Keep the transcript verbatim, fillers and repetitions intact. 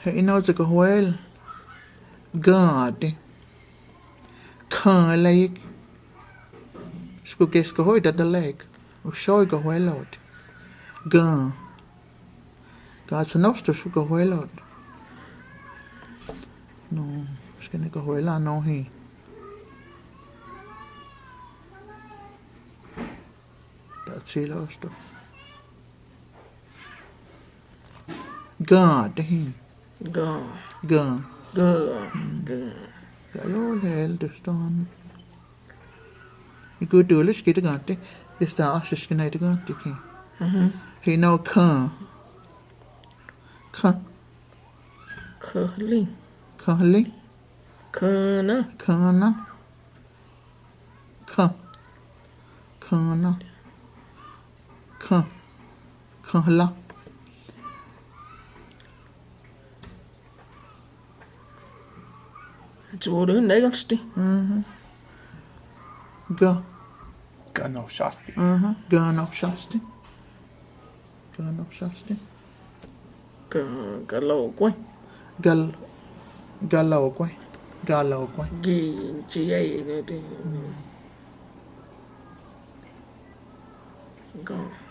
He ino tsi kahuel. Gati. Khan lek. Sku kes kahuel dadalek. Ushoi kahuelot. Ga. Ga tsi nostro sku kahuelot. No, skene kahuela no hi. Tatsilo esto. Ga, tahin. Ga. Ga. Ga. Ga. Ga, yo, lel, destan. Iku tulis kita ganti. Destan asis kena itu ganti ki. Mhm. Hino ka. Ka. Kahli. Kahli. Kana. Kana. Ka. Kana. Ka. Kahla. Tsi vurun dai galsti. Mhm. Ga. Ganošasti. Mhm. Ganošasti. Ganošasti. Ga-, galogue. Gal-, galogue. Galogue. Gi-, chi-, ai-, ga-,